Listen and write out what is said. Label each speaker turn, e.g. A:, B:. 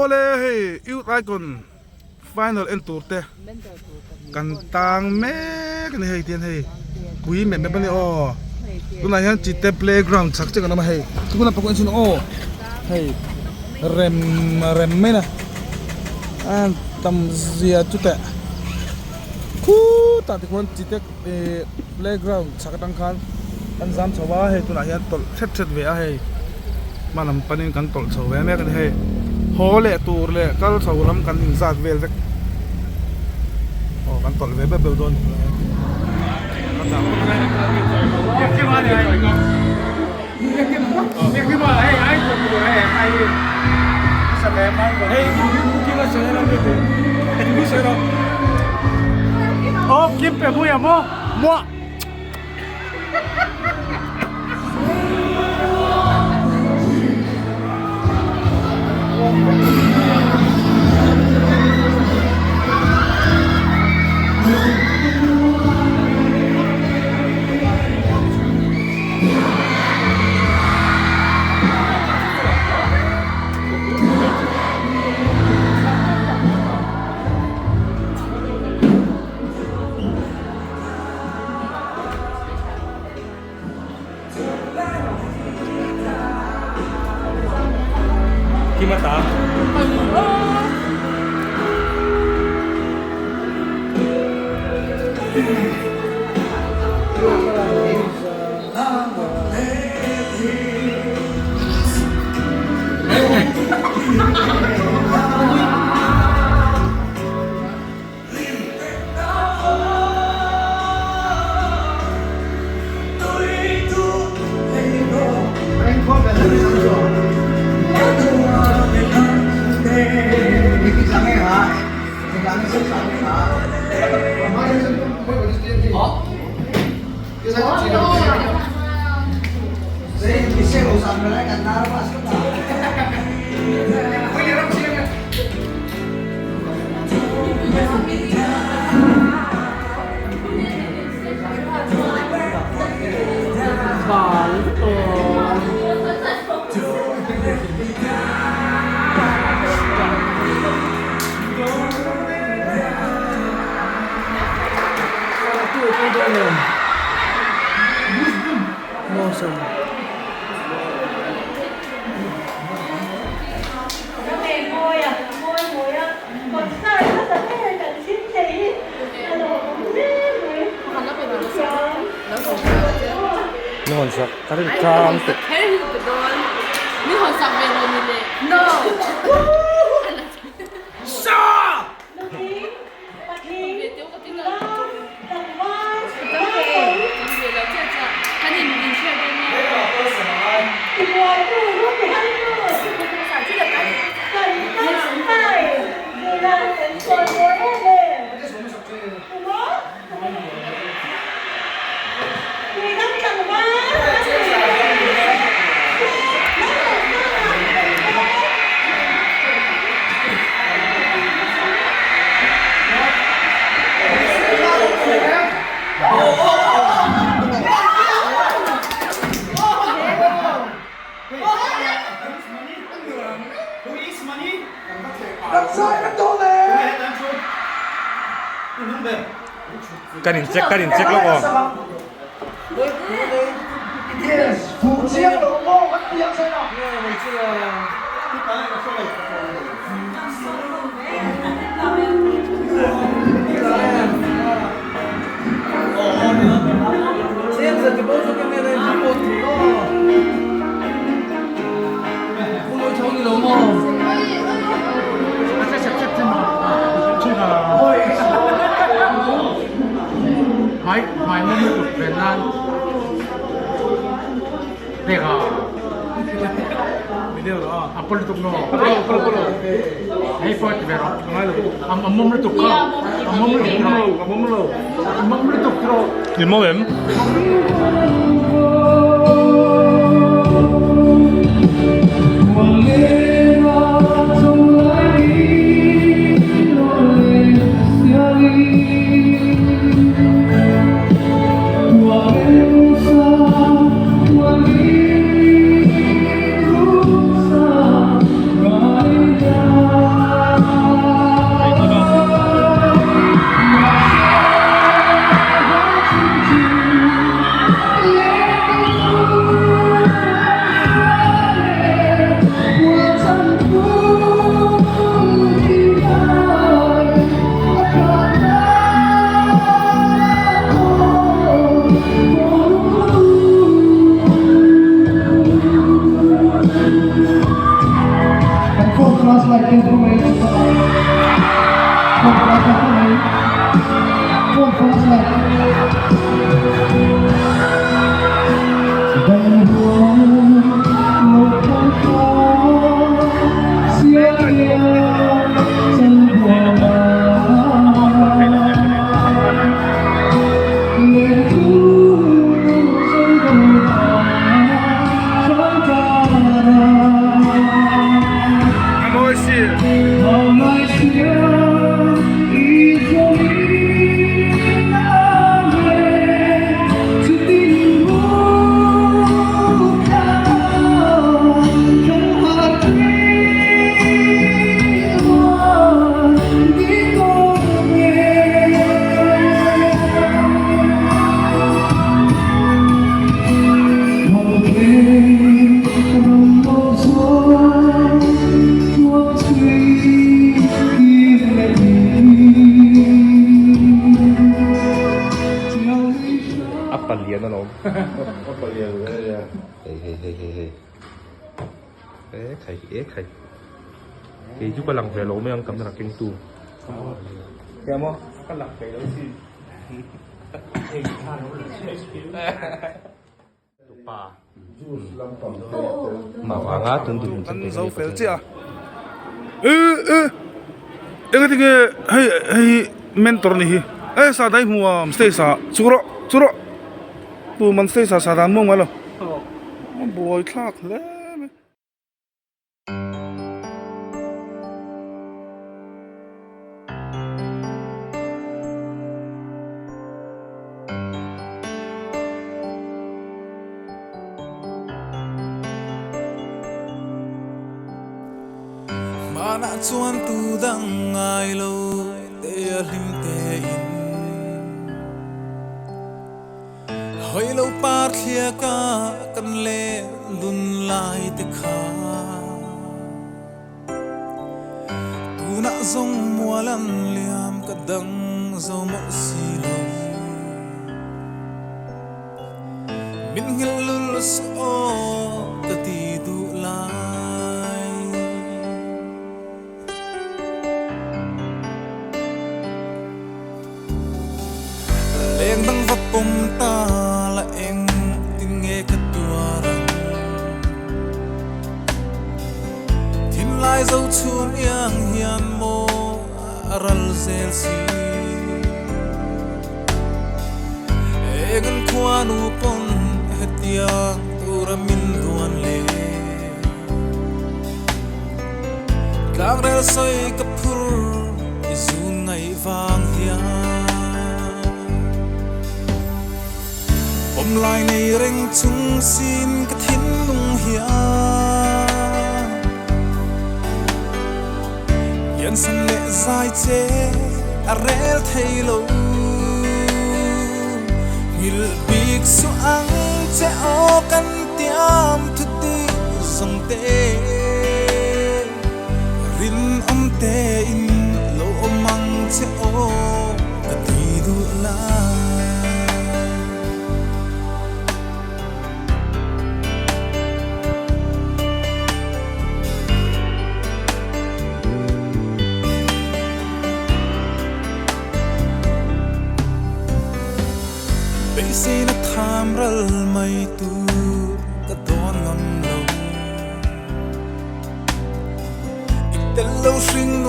A: Awle hei Youth Icon final en tur te kan tang mek a ni hei tihian hei pui mep mep a ni aw tunah hian chite playground chak chiah kan awm a hei sikul lampang pawh en chhin aw hei rem rem mai na a tam zia chu teh khutah tikhuan chite ihh playground chhak atang khan kan zam chho a hei tunah hian tawlh hret hret ve a hei hma lam panin kan tawlh chho ve mek a ni hei haw leh tur leh kal chho lam kan inzat vel vek aw kan tawlh ve beuh beuh dawn ani.
B: Kan in check kan in check lawk aw. Ni maw em? A palian alawm. A palian ve ania. Hei hei hei hei hei. E khai e khai. Kei chu ka lang ve lo mai ang camera keng tu. Keng maw? Ka lang ve lo sin. Tupa. Mau anga tun dun
A: Kan zo fel chiah a. E e enga tinge hei hei mentor ni hi e sa dai hmu a stage ah chu rawh chu rawh tu man stage ah sa dan muang mai lo a buai thlak hle mai.
C: Hmanah chuan tu dang ngai lo te a hlim te in Hawi lo par thliak a kan len dun lai te kha Tunah zawng mual an liam ka dang zo mawlh si lo Min nghilh lul suh aw ka ti duh lai. Leng dang va pawm ta la eng tin nge ka tuar ang Thinlai zo chhun iang hian maw a ral zel si Eng an khuanu pawn hetiang tura min duan le Tlangrel sawi ka phur i zun ngaih vang hian Awmlai nei reng chung sin ka thinlung hian Liansan leh zai che a rel thei lo Nghilh bik suh ang che aw kan tiam thu tih zawng te Rinawm tein lo awm ang che aw ka ti duh lai. Beiseina tham ral mai tur ka dawn ngam lo. I tel lo hring.